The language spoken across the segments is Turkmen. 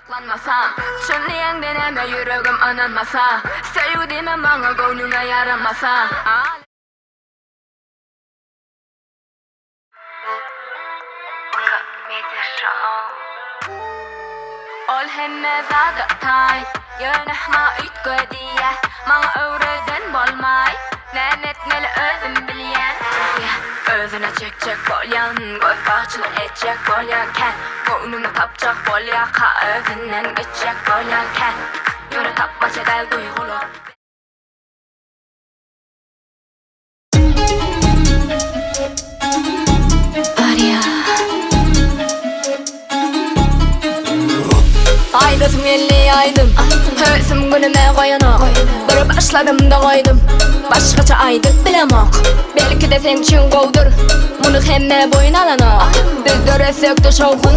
Saklanmasam, Çyn diýeňde näme ýüregim ynanmasa, Söýgi diýme maňa göwnüňe ýaramasa. Ol hemme zada taý, ýöne maňa üýtge diýýä, Maňa öwreden bolmaý, näme etmeli özüm bilýän. Özüne çekjek bolýan, gözbagçylyk etjek bolýan kän. Göwnümi tapjak bolýarka özünden geçjek bolýan kän. Ýöne tapmaça däl duýgular. Aýdasym geldi aýdym Höwsüm günüme goýanok Bir başladym-da goýdum Başgaça aýdyp bilemok Belki-de seň üçin gowudyr Muny hemme boýun alanok Biz döretsek-de şowhun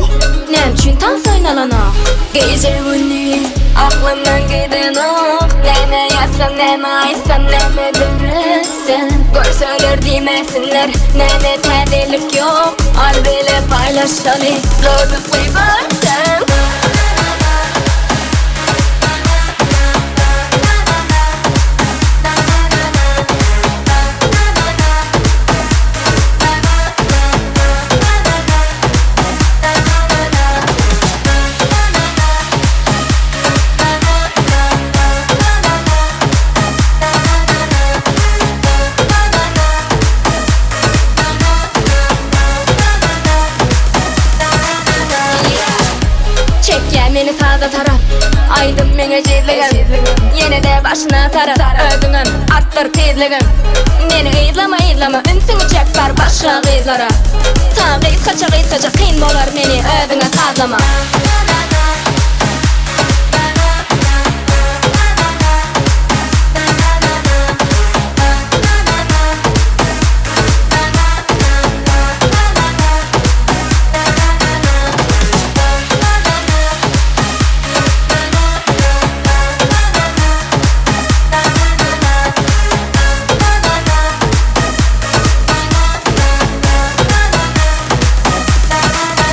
Näme üçin tans oýnalanok Gije-gündiz aklymdan gidenok Näme ýazsam, näme aýtsam, näme döretsem Görseler diýmesinler Näme täzelik ýok Al bile paýlaşaly Gyzykly görseň. Çekýär meni saza tarap Aýdym meň ejizligim Ýene-de başyna tarap Özüňem artdyr tizligin Meni yzlama yzlama Ünsüňi çek bar başga gyzlara Ta gysgaça gysgaça kyn bolar meni özüňe sazlama.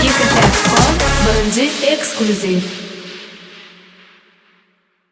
Ýeke-täk gol, birinji eksklýuziw.